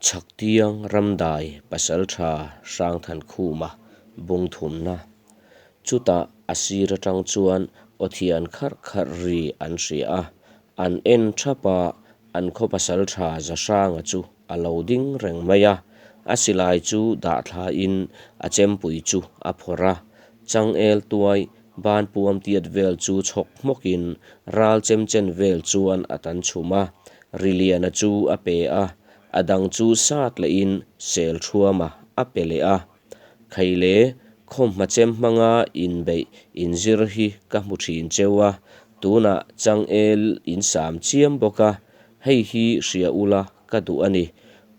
Chhaktiang Ramdai Pasaltha Hrangthankhuma bung thumna. Chutah a sir atang chuan aw thian kharh kharh ri an hria a, an en thap a, an khaw pasaltha Zahranga chu a lo ding reng mai a, a silai chu dah thlain a chempui chu a phawrh a, changel tuai ban puam tiat vel chu chhawk hmawkin ral chem chen vel chuan a tan chhum a, Riliana chu a pe a, a dang chu sat lehin sel thuama a pe leh a. Khaile, khawmhma chem hmanga inbeih inzir hi ka hmu thin cheu a, tunah changel in sam chiam bawk a, hei hi hria ula ka duh a ni.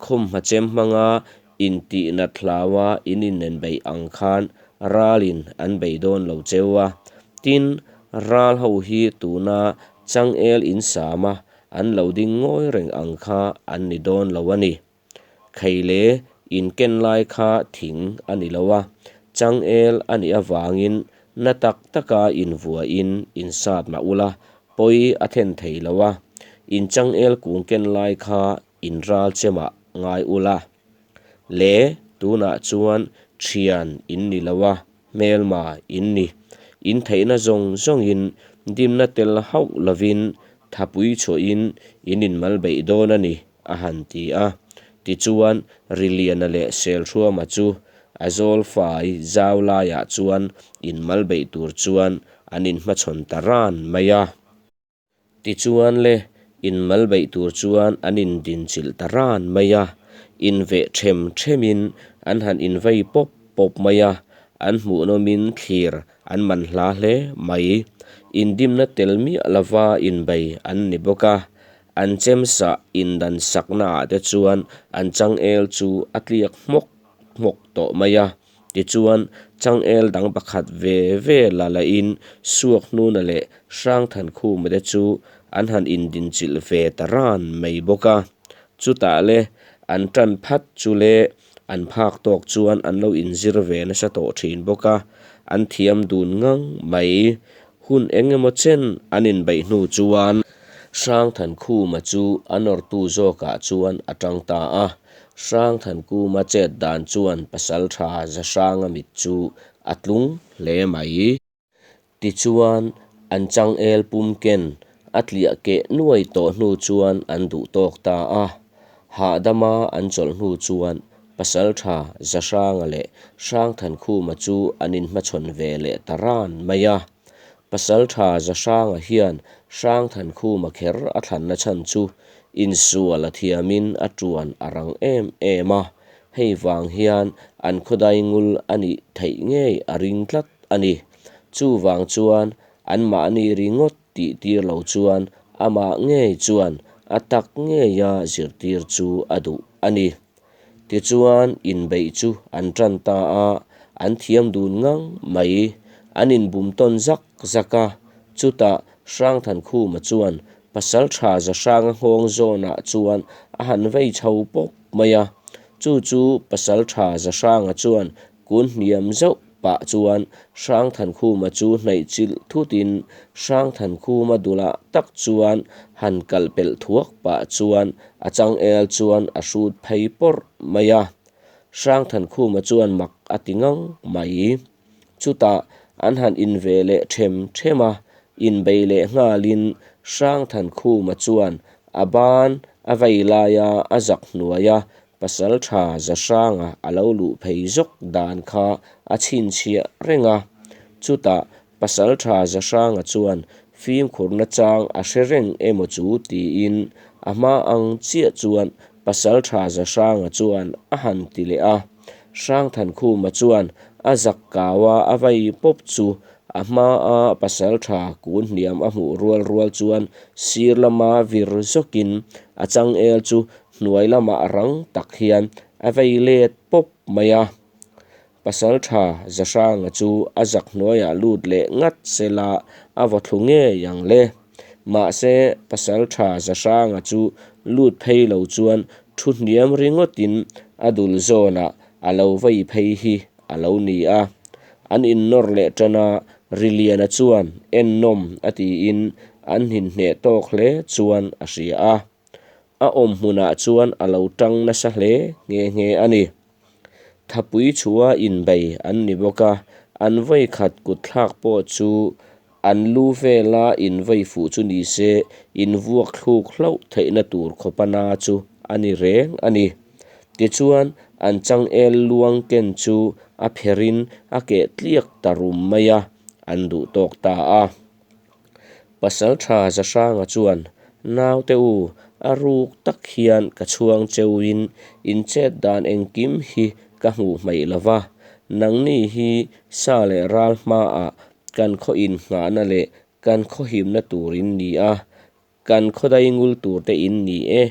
Khawmhma chem hmanga intihnat hlaua in innenbeih ang khan ralin an bei dawn lo cheu a. Tin, ral ho hi tuna changel in sama An lo ding ngawi reng ang kha an ni dawn lo a ni. Kheile in ken lai kha thing a ni lo a, changel a nih avangin na tak taka invuahin insat mah ula, pawi a then thei lo a. In changel kung ken lai kha in ral che mah ngai ula. Le, tunah chuan thian in ni lo a, hmelma in ni. In theihna zawng zawngin dimna tel hauh lovin thapui chhuahin in inmal beih dawn a ni, a han ti a. Tichuan, Riliana leh Selhruama chu a zawl fai zau laiah chuan inmal beih tur chuan an inhmachhawn ta ran mai a. Tichuan le, inmal beih tur chuan an indinchilh ta ran mai a, inveh them themin an han invei pawp pawp mai a, an hmuhnawmin thlir an man hla hle mai. Indimna tel miah lova inbei an ni bawk a, an chemsah indan saknaah te chuan an changel chu a tliak hmawk hmawk tawh mai a. Tichuan, changel dang pakhat ve ve la lahin Suak Hnuna leh Hrangthankhuma te chu an han indinchilh ve ta ran mai bawk a. Chutah le, an tan phat chu le an phak tawk chuan an lo inzir ve nasa tawh thin bawk a, an thiam dun ngang mai. Hun eng emaw chen an inbeih hnu chuan Hrangthankhuma chu a nawrtu zawkah chuan a tang ta a. Hrangthankuma chet dan chuan pasaltha Zahranga mit chu a tlung hle mai. Tichuan, an changel pumken a tliah keh nuai tawh hnu chuan an duh tawk ta a. Hahdama an chawlh hnu chuan pasaltha Zahranga leh Hrangthankhuma chu an inhmachhawn ve leh ta ran mai a. Pasaltha Zahranga hian Hrangthankhuma kher a thlanna chhan chu Insual a thiamin a tuan a rang em em a, hei vang hian an khawdai ngul a nih theih ngei a ring tlat a ni. Chuvang chuan anmahni ringawt tih tir lo chuan amah ngei chuan a tak ngeia zirtir chu a duh a ni. Tichuan inbeih chu an tan ta a, an thiam dun ngang mai. An inbum tawn zak zak a, chutah Hrangthankhuma chuan Pasal tha Zahranga nghawng zawnah chuan a han vei chho pawp mai a, chu chu Pasal tha Zahranga chuan kun hniam zauh pah chuan Hrangthankhuma chu hnaih chilh thutin Hrangthankhuma dulah tak chuan han kalh pelh thuak pah chuan a changel chuan a hrut phei pawrh mai a. Hrangthankhuma chuan mak a ti ngang mai. Chutah an han inve leh them them a, inbei leh nghalin Hrangthankhuma chuan a ban a vei laia a zak hnuaia Pasaltha Zahranga a lo luh phei zawk dan kha a chhinchhiah reng a. Chutah Pasaltha Zahranga chuan fimkhurna chang a hre reng emaw chu tiin a hma ang chiah chuan Pasaltha Zahranga chuan a han ti leh a. Hrangthankhuma chuan a zak kau a, a vai pawp chu a hmaa pasaltha kun hniam a hmuh rual rual chuan sir lama vir zawkin a changel chu hnuai lamah rang tak hian a vei let pawp mai a. Pasaltha Zahranga chu a zak hnuaiah lut leh ngat sela a vaw thlu ngei ang le. Mahse Pasaltha Zahranga chu lut phei lo chuan thu hniam ringawtin a dul zawnah a lo vei phei hi a lo ni a. An innawr leh tan a, Riliana chuan ennawm a tiin an hinhneh tawk hle chuan a hria a. A awm hmunah chuan a lo tang nasa hle nghe nghe a ni. Thapui chhuah inbei an ni bawk a, an vawi khat kut thlak pawh chu an lu vela invei fuh chu ni se invuak thluk hlauh theihna tur khawpa na chu a ni reng a ni. Tichuan, an changel luang ken chu a pherin a keh tliak ta rum mai a, an duh tawk ta a. Pasalṭha Zahranga chuan, Naute u, a ruk tak hian ka chhuang cheuin in chet dan engkim hi ka hmuh hmaih lo va, nangni hi sa leh ral hmaah kan khaw innghahna leh kan khaw himna tur in ni a, Kan khawdai ngul tur te in ni e,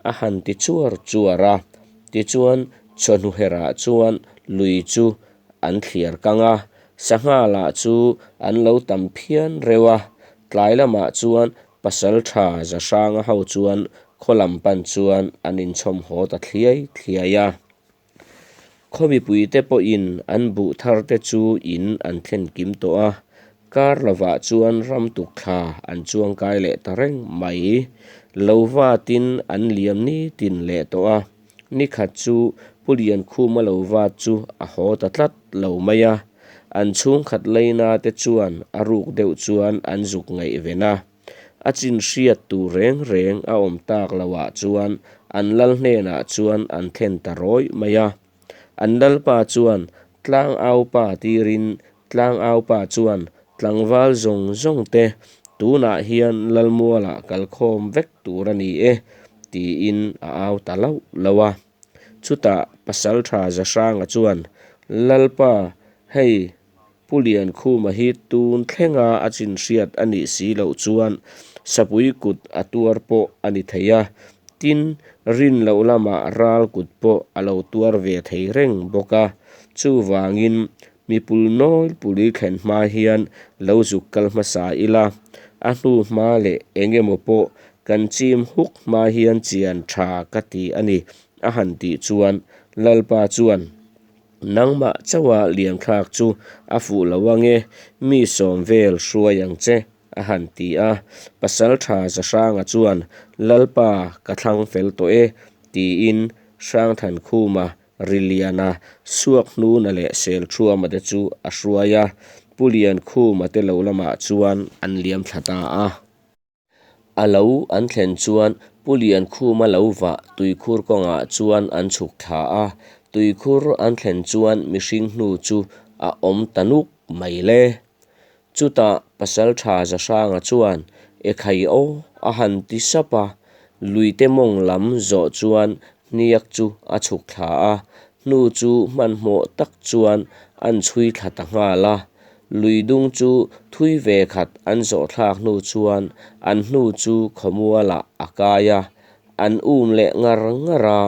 a han ti chuar chuar a. Tichuan, chawhnu herah chuan lui chu an thliar kang a, sangha lah chu an lo tam phian reuh a. Tlai lamah chuan Pasalṭha Zahranga ho chuan khaw lam pan chuan an inchhawm haw ta thliai thliai a. Khaw mipuite pawhin an buh tharte chu in an thlen kim tawh a, kar lovah chuan ram tuk thla an chuang kai leh ta reng mai. Lo vatin an liam nitin leh tawh a, nikhat chu Pu Liankhuma lo vat chu a haw ta tlat lo mai a, an chhungkhat leina te chuan a ruk deuh chuan an zuk ngaihven a. A chin hriat tur reng reng a awm tak loah chuan an lal hnenah chuan an thlen ta rawih mai a. An lalpa chuan tlangaupa tirin tlangaupa chuan tlangval zawng zawng te tunah hian lalmualah kalkhawm vek tur a ni e tiin a au ta lauh lauh a. Chutah Pasaltha Zahranga chuan Lalpa hei Pu Liankhuma hi tun thlenga a chin hriat a nih si loh chuan sapui kut a tuar pawh a ni thei a, tin, rin loh lamah ral kut pawh a lo tuar ve thei reng bawk a. Chuvangin, mipul nawlpui thlen hma hian lo zuk kal hmasa ila, a hnu hma leh eng emaw pawh kan chim huk hma hian chian tha ka ti a ni, a han tih chuan Lalpa chuan, Nangmah chauha liamthlak chu a fuh lo ange, mi sawm vel hruai ang che, a han ti a. Pasalṭha Zahranga chuan, Lalpa, ka thlang fel tawh e, tiin Hrangthankhuma, Riliana, Suakhnuna leh Selṭhuama te chu a hruai a, Pu Liankhuma te lo lamah chuan an liam thla ta a. A lo an thlen chuan Pu Liankhuma lo vah tuikhur kawngah chuan an chhuk thla a, tuikhur an thlen chuan mihring hnu chu a awm ta nuk mai le. Chutah Pasalṭha Zahranga chuan Ekhai aw a han ti sap a, luite mawng lam zawh chuan hniak chu a chhuk thla a, hnu chu hmanhmawh tak chuan an chhui thla ta nghal a. Lui dung chu thui ve khat an zawh thlak hnu chuan an hnu chu khawmualah a kai a, an um leh ngar ngar a,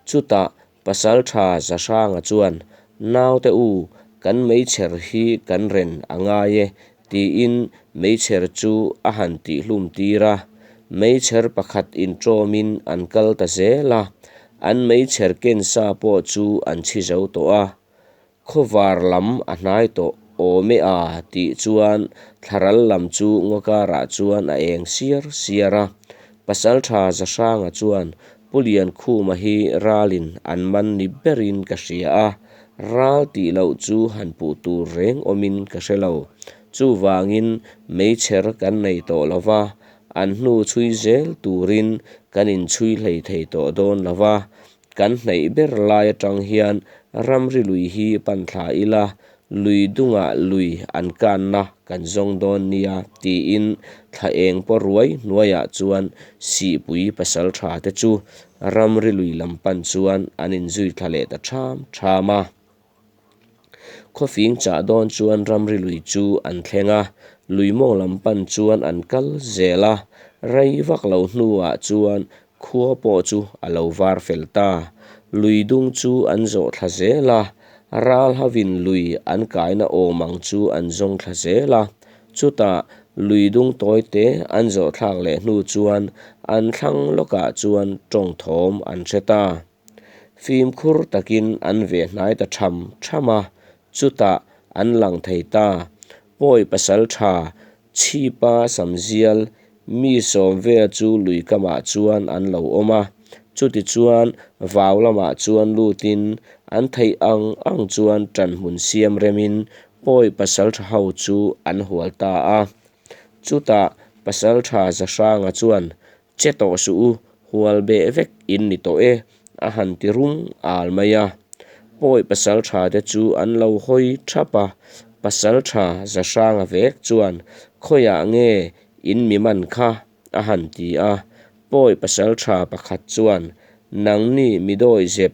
chutah Pasalṭha Zahranga chuan, Naute u, kan meichher hi kan ren a ngai e, tiin meichher chu a han tihhlum tir a. Meichher pakhat inṭawmin an kal ta zel a, an meichher ken sa pawh chu an chhi zo tawh a. Khawvar lam a hnai tawh awm e a tih chuan thlaral lam chu ngaw karah chuan a eng siar siar a. Pasaltha Zahranga chuan Pu Liankhuma hi ralin an man ni berin ka hria a, ral tih loh chu han puh tur reng awmin ka hre lo. Chuvangin meichher kan nei tawh lo va, an hnu chhui zel turin kan inchhui hlei thei tawh dawn lo va, Kan hnaih ber lai atang hian ramri lui hi pan thla ila, lui dungah lui an kanna kan zawng dawn nia tiin thla eng paw ruai hnuaiah chuan Sihpui pasal tha te chu ramri lui lam pan chuan an inzui thla leh ta ṭham ṭham a. Khawfing chah dawn chuan ramri lui chu an thleng a, lui mawng lam pan chuan an kal zel a, rei vak lo hnuah chuan khua pawh chu a lo var fel ta. Lui dung chu an zawh thla zel a, ral hovin lui an kaina awm ang chu an zawng thla zel a, chutah lui dung tawi te an zawh thlak leh hnu chuan an thlang lawkah chuan tawng thawm an hre ta. Fimkhur takin an ve hnai ta tham tham a, chutah an lang thei ta. Pawi pasal tha, chhipa samzial, mi sawm vel chu lui kamah chuan an lo awm a. Chutichuan vau lamah chuan lutin an theih ang ang chuan ṭanhmun siam remin Pawi pasalṭha ho chu an hual ta a. Chutah pasalṭha Zahranga chuan, Che tawh suh u, hual beh vek in ni tawh e, a han ti rum al mai a. Pawi pasalṭha te chu an lo hawi ṭhap a, pasalṭha Zahranga vek chuan, Khawiah nge in mi man kha? a han ti a. Pawi pasalṭha pakhat chuan, Nangni mi dawihzep,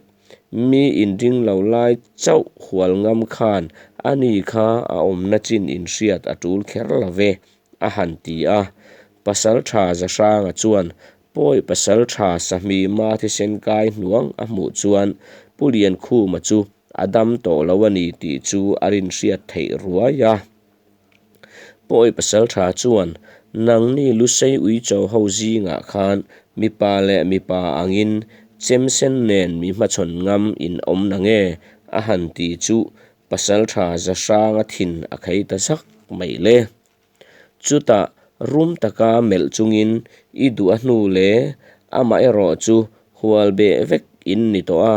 Mi inring lo lai chauh hual ngam khan a ni kha a awmna chin inhriat a tul kher lo ve, a han ti a. Pasaltha Zahranga chuan Pawi pasaltha Sahmima thisen kai hnuang a hmuh chuan Pu Liankhuma chu a dam tawh lo a ni tih chu a rinhriat theih ruai a. Pawi pasaltha chuan, Nangni Lusei uicho ho zingah khan mipa leh mipa angin chemsen nen mi hmachhawn ngam in awm na nge? a han ti chu pasaltha Zahranga thin a khei ta zak mai le. Chutah rum taka melh chungin i duh a hnu le, amaherawh chu Hual beh vek in ni tawh a,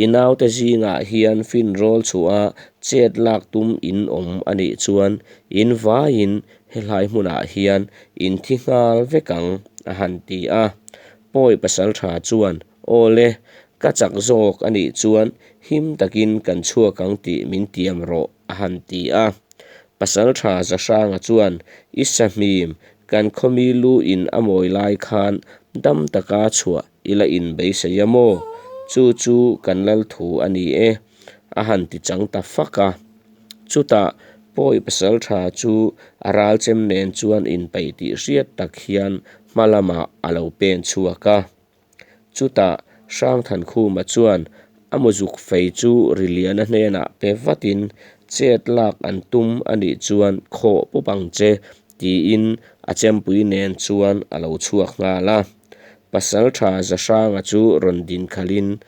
i naute zingah hian finrawl chhuah a chet lak tum in awm a nih chuan in vaiin helai hmunah hian in thi nghal vek ang, a han ti a. Pawi pasaltha chuan, Aw le, ka chak zawk a nih chuan him takin kan chhuak ang tih min tiam rawh, a han ti a. Pasaltha Zahranga chuan, I sahmim, Kan khawmi lu in a mawi lai khan dam taka chhuah i la in beisei a maw? Chu chu kan lal thu a ni e, a han ti chang ta fak a. Chutah Pawi pasaltha chu a ralchem nen chuan inpeih tih hriat tak hian hma lamah a lo pen chhuak a. Chutah Hrangthankhuma chuan a muzuk fei chu Riliana hnenah pe vatin chet lak an tum a nih chuan khawh pup ang che tiin a chempui nen chuan a lo chhuak nghal a. Pasaltha Zahranga chu rawn din khalhin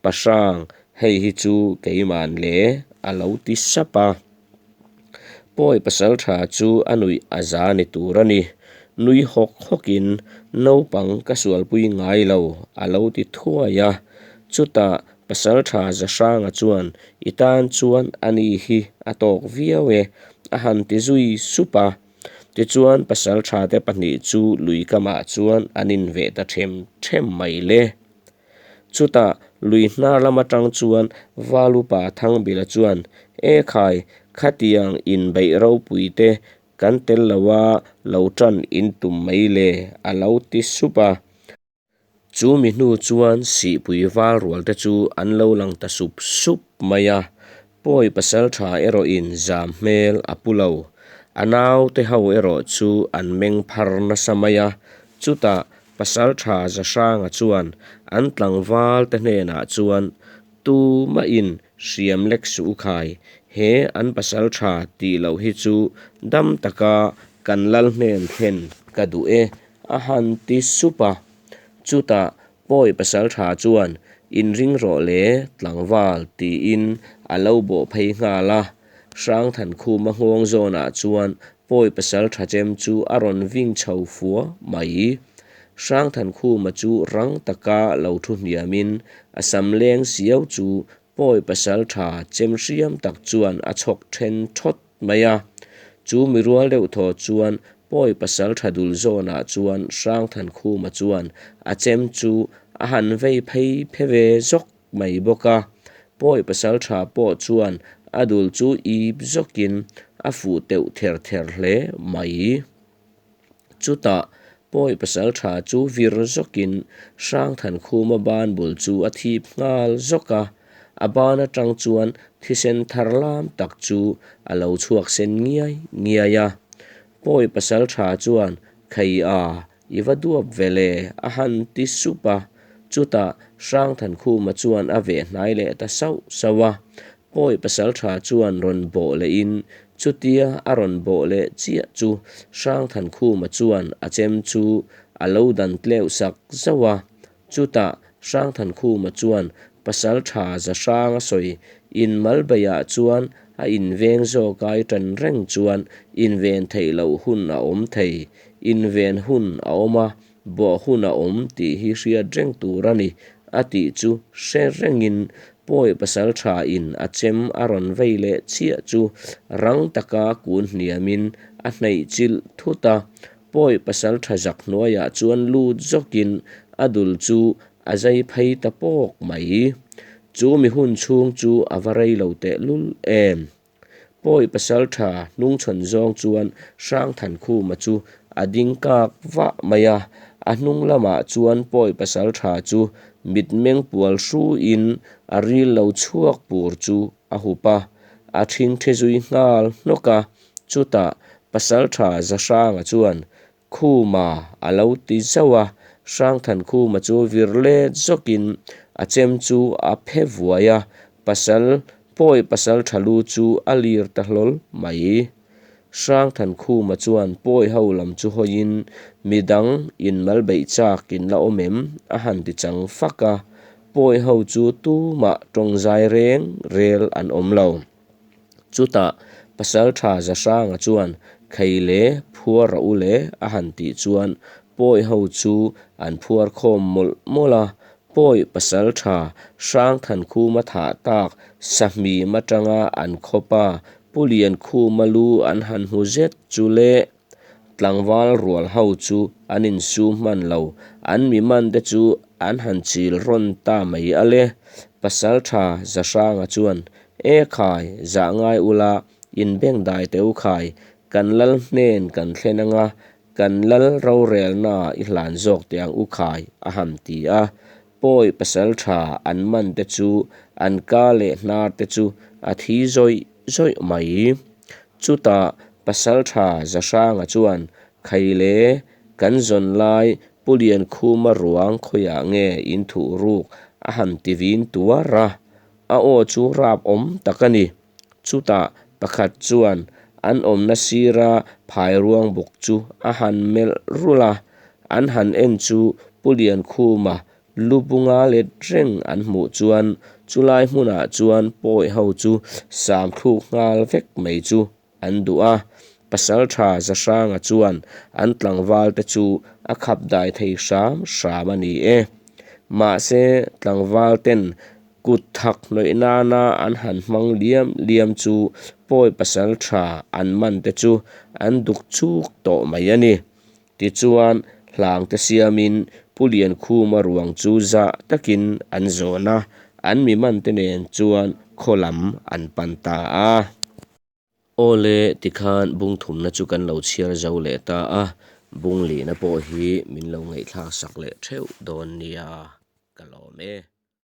Pa Hrang, hei hi chu keiman le a lo ti sap a. Pawi pasaltha chu a nuih a za ni tur a ni. Nui hawk hawkin naupang ka sualpui ngai lo a lo ti thuai a. Chutah pasaltha Zahranga chuan i tan chuan a ni hi a tawk viau e a han ti zui sup a. Tichuan pasaltha te pahnih chu lui kamah chuan an inveh ta them them mai le. Chutah lui hnar lam atang chuan Valupa Thangbila chuan, E khai, khatiang inbeih ropui te kan tel lo a, lo tan in tum mai le, a lo ti sup a. Chu mi hnu chuan Sihpui val rual te chu an lo lang ta sup sup mai a, Pawi pasaltha erawhin zam hmel a pu lo. A naute ho erawh chu an meng phar nasa mai a, chutah Pasalṭha Zahranga chuan an tlangval te hnenah chuan, Tumahin hriam lek suh u khai, he an pasalṭha tih loh hi chu dam taka kan lal hnen thlen ka duh e, a han ti sup a. Chutah Pawi pasalṭha chuan, Inring rawh le, tlangval, tiin a lo bawh phei nghal a. Hrangthankhuma nghawng zawnah chuan Pawi pasal tha chem chu a rawn ving chho fua mai. Hrangthankhuma chu rang taka lo thu hniamin a sam leng siau chu Pawi pasal tha chem hriam tak chuan a chhawk then thawt mai a. Chu mi rual deuh thaw chuan Pawi pasal tha dul zawnah chuan Hrangthankhuma chuan a chem chu a han vei phei phe ve zawk mai bawk a, Pawi pasaltha pawh chuan a dul chu ip zawkin a fuh teuh ther ther hle mai. Chutah Pawi pasaltha chu vir zawkin Hrangthankhuma ban bul chu a thip nghal zawk a, a ban atang chuan thisen thar lam tak chu a lo chhuak sen ngiai ngiai a. Pawi pasaltha chuan, Khei a, I va duap ve le, a han ti sup a. Chutah Hrangthankhuma chuan a veh hnai leh ta sauh sauh a. Pawi pasaltha chuan rawn bawh lehin chutia a rawn bawh leh chiah chu Hrangthankhuma chuan a chem chu a lo dan tleuh sak zauh a. Chutah Hrangthankhuma chuan pasaltha Zahranga sawi inmalbeiah chuan a inveng zawk ai tan reng chuan inven theih loh hun a awm thei. Inven hun a awm a, bawh hun a awm tih hi hriat reng tur a ni, a tih chu hre rengin Pawi pasalṭha in a chem a rawn vei leh chiah chu rang taka kun hniamin a hnaih chilh thut a, Pawi pasalṭha zak hnuaiah chuan lut zawkin a dul chu a zai phei ta pawk mai. Chu mi hun chhung chu a va rei lo tehlul em. Pawi pasalṭha hnungchhawn zawng chuan Hrangthankhuma chu a ding kak vah mai a, a hnung lamah chuan Pawi pasalṭha chu mitmeng pual hruiin a ril lo chhuak pur chu a hup a, a ṭhingṭhi zui nghal hnawk a, chutah pasalṭha Zahranga chuan Khuma a lo ti zauh a, Hrangthankhuma chu vir let zawkin a chem chu a phe vuai a, pasal pawi pasal tha lu chu a lir ta hlawl mai. Hrangthankhuma chuan pawi ho lam chu hawiin midang inmal beih chak in la awm em? a han ti chang fak a, pawi ho chu tumah tawngzai reng rel an awm lo. Chutah Pasalṭha Zahranga chuan Khei le, phuar rawh u le a han tih chuan Pawi ho chu an phuar khawm mawlh mawlh a, Pawi Pasalṭha Hrangthankhuma thah tak Sahmim atanga an khawpa Pu Liankhuma lu an han hmu zet chu le. Tlangval rual ho chu an insum hman lo, an mi man te chu an han chil rawn ta mai a le. Pasalṭha Zahranga chuan, E khai, zah ngai ula, in beng dai teh u khai, kan lal hnen kan thlen anga, kan lal rorelna i hlan zawk teh ang u khai, a han ti a. Pawi pasalṭha an man te chu an ka leh hnar te chu a thi zawih zawih mai. Chutah Pasalṭha Zahranga chuan, Khaile, kan zawn lai Pu Liankhuma ruang khawiah nge in thuh ruk a han ti vin tuar a, a aw chu rap awm tak a ni. Chutah pakhat chuan an awmna sira phai ruang buk chu a han melh rulh a, an han en chu Pu Liankhuma Lu bunga let reng an hmuh chuan chulai hmunah chuan pawi ho chu sam thluk nghal vek mai chu an duh a. Pasaltha Zahranga chuan an tlangval te chu a khap dai thei hram hram a ni e. Mahse tlangval ten kut thak hnawih nana an han hmang liam liam chu pawi pasaltha an man te chu an duk chuk tawh mai a ni. Tichuan, hlangte siamin Pu Liankhuma ruang chu zah takin an zawn a, an mi mante nen chuan khaw lam an pan ta a. Aw le, tikhan bung thumna chu kan lo chhiar zo leh ta a, bung lihna pawh hi min lo ngaihthlak sak leh theuh dawn nia, ka lawm e.